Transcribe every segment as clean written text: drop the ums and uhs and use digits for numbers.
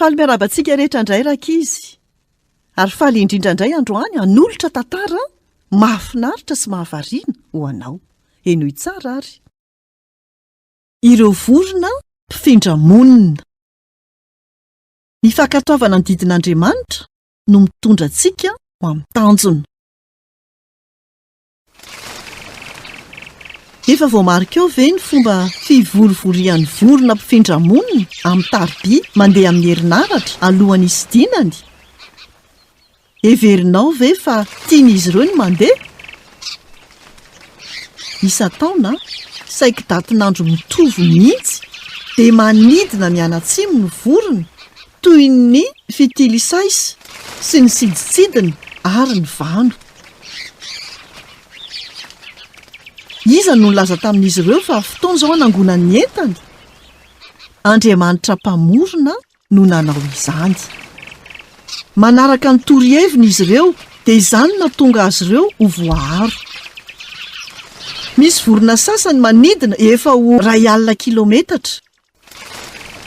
Faly miarahaba antsika rehetra indray rankizy. Ary faly indrindra indray androany hanolotra tantara mahafinaritra sy mahavariana ho anao. Henoy tsara ary. Ireo vorona mpifindra monina. Ny fankatoavana ny didin'Andriamanitra no mitondra antsika ho amin'ny tanjona. Efa voamarikao ve ny fomba fivorivorian'ny vorona mpifindra monina amin'ny tariby mandeha amin'ny herinaratra alohan'ny hisidinany? Heverinao ve fa tian'izy ireo ny mandeha? Isan-taona, saiky datin'andro mitovy mihitsy, dia manidina mianatsimo ny vorona, toy ny fitilisaisa sy ny sidintsidina ary ny vano. Iza no nilaza tamin'izy ireo fa fotoana izao hanangonany ny entany? Andriamanitra Mpamorona no nanao izany. Manaraka ny toroheviny izy ireo, dia izany no nahatonga azy ireo ho voaaro. Misy vorona sasany manidina efa ho 1000 kilometatra.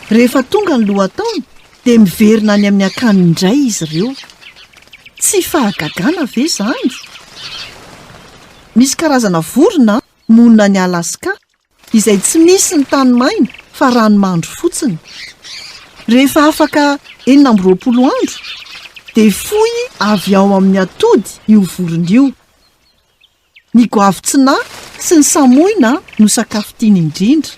Rehefa tonga ny lohataona dia miverina any amin'ny akaniny indray izy ireo. Tsy fahagagana ve izany? Misy karazana vorona monina any Alaska izay tsy misy ny tany maina fa ranomandry fotsiny. Rehefa afaka 26 andro dia foy avy ao amin'ny atody io vorona io. Ny goavitsinahy sy ny samoina no sakafo tiany indrindra.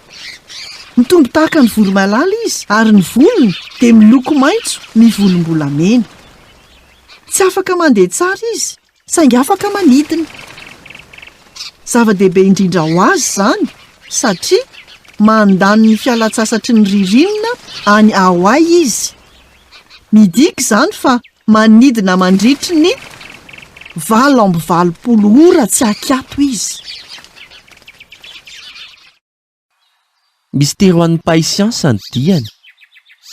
Mitombo tahaka ny voromailala izy ary ny volony dia miloko maitso mivolombolamena. Tsy afaka mandeha tsara izy saingy afaka manidina. Zava-dehibe indrindra ho azy izany satria mandany ny fialantsasatry ny ririnina any Hawaii izy. Midika izany fa Manidina mandritry ny 88 ora tsy ankiato izy. Mistery ho an'ny mpahay siansa ny diany.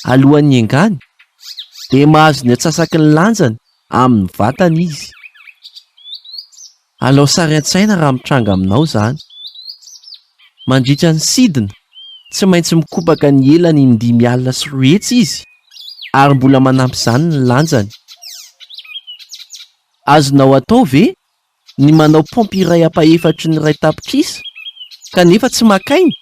Alohan'ny hiaingàny, dia mahazo ny antsasaky ny lanjany amin'ny vatany izy. Alao sary an-tsaina raha mitranga aminao izany. Mandritra ny sidina, tsy maintsy mikopaka ny elany in-dimy alina sy 200 izy, ary mbola manampy izany ny lanjany. Azonao atao ve ny manao paompy iray ampahefatry ny iray tapitrisa kanefa tsy maka aina?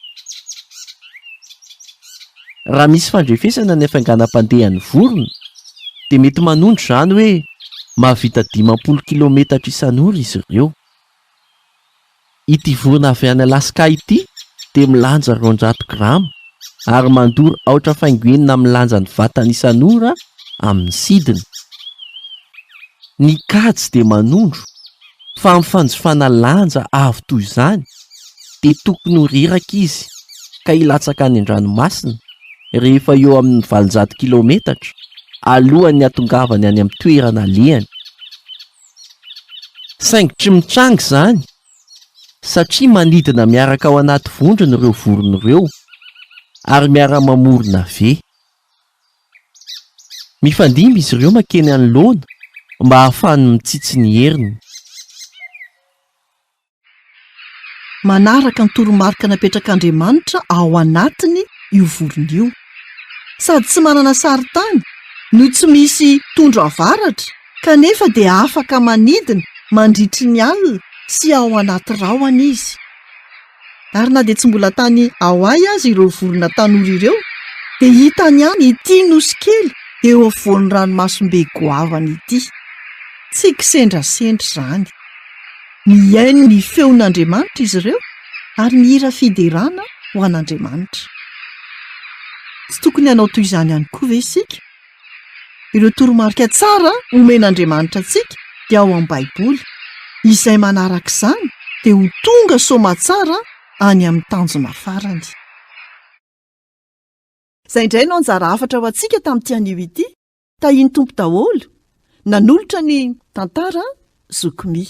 Raha misy fandrefesana ny hafainganam-pandehan'ny vorona, dia mety manondro izany hoe mahavita 50 kilaometatra isan'ora izy ireo. Ity vorona avy any Alaska ity dia milanja 200 grama ary mandoro aotra faingo enina amin'ny lanjan'ny vatany isan'ora amin'ny sidina. Ny kajy dia manondro fa amin'ny fanjifana lanja avo toy izany dia tokony ho reraka izy ka hilatsaka any an-dranomasina rehefa eo amin'ny 800 kilaometatra alohan'ny hatongavany any amin'ny toerana alehany. Saingy tsy mitranga izany satria manidina miaraka ao anaty vondrona ireo vorona ireo ary miara-mamorona ve. Mifandimby izy ireo mankeny anoloana mba hahafahany mitsitsy ny heriny. Manaraka ny toromarika napetrak'Andriamanitra ao anatiny io vorona io. Sady tsy manana sarintany no tsy misy tondro avaratra kanefa dia afaka manidina mandritry ny alina sy ao anaty rahona izy. Ary na dia tsy mbola tany Hawaii aza ireo vorona tanora ireo dia hitany ihany ity nosy kely eo afovoan'ny ranomasimbe goavana ity. Tsy kisendrasendra izany. Mihaino ny feon'Andriamanitra izy ireo ary mihira fiderana ho an'Andriamanitra. Tsy tokony hanao toy izany ihany koa ve isika? Ireo toromarika tsara omen'Andriamanitra antsika dia ao amin'ny Baiboly. Izay manaraka izany dia ho tonga soamatsara any amin'ny tanjona farany. Izay indray no anjara hafatra ho antsika tamin'ity anio ity. Tahian'ny Tompo daholo. Nanolotra ny tantara Zoky Mi.